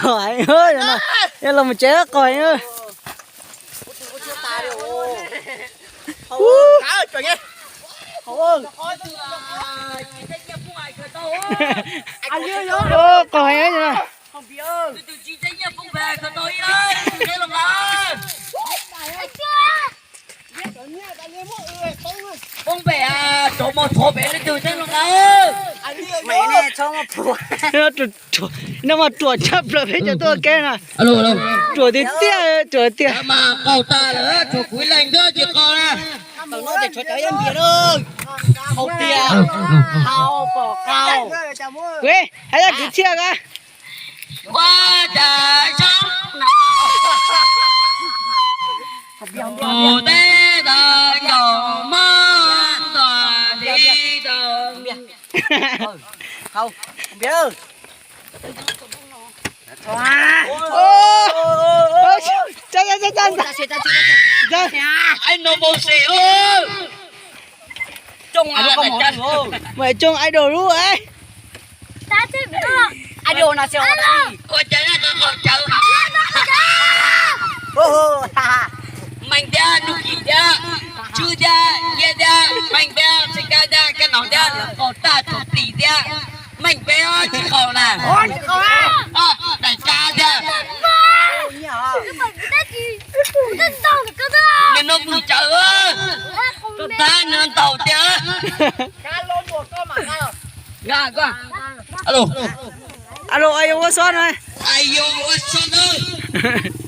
Qos heev, yog los mus tsev qos heev. Qos heev. Poob pem, rov mus rhuav pem leej twg thiab los nqa. No mas ruam tshaj plaws peb cov tuaj ua ke na. Ruam tiag tiag, ruam tiag. Mas qaug tag lawm, tshuav kuv ib leeg nkawd tsis qaug na. Hais yog kwv txhiaj a. Ua cas zoo tus teb tau nkaus mob ntuag li tau. Ai no npau se. Mas Tsoo idol lub. Ua cas ua qaug cawv. Meej thiab, Nuj Kim thiab, Tswb thiab, Nyiaj thiab, Meej thiab, Txhiaj Kab thiab, qaug tag tus plis thiab. Meej peb tsis qaug na. Daim Kab thiab. Nws no pwm cawv, tab nws ntaus tiag. Alo, alo, ua tsaug na. Alo, ua tsaug ntawd.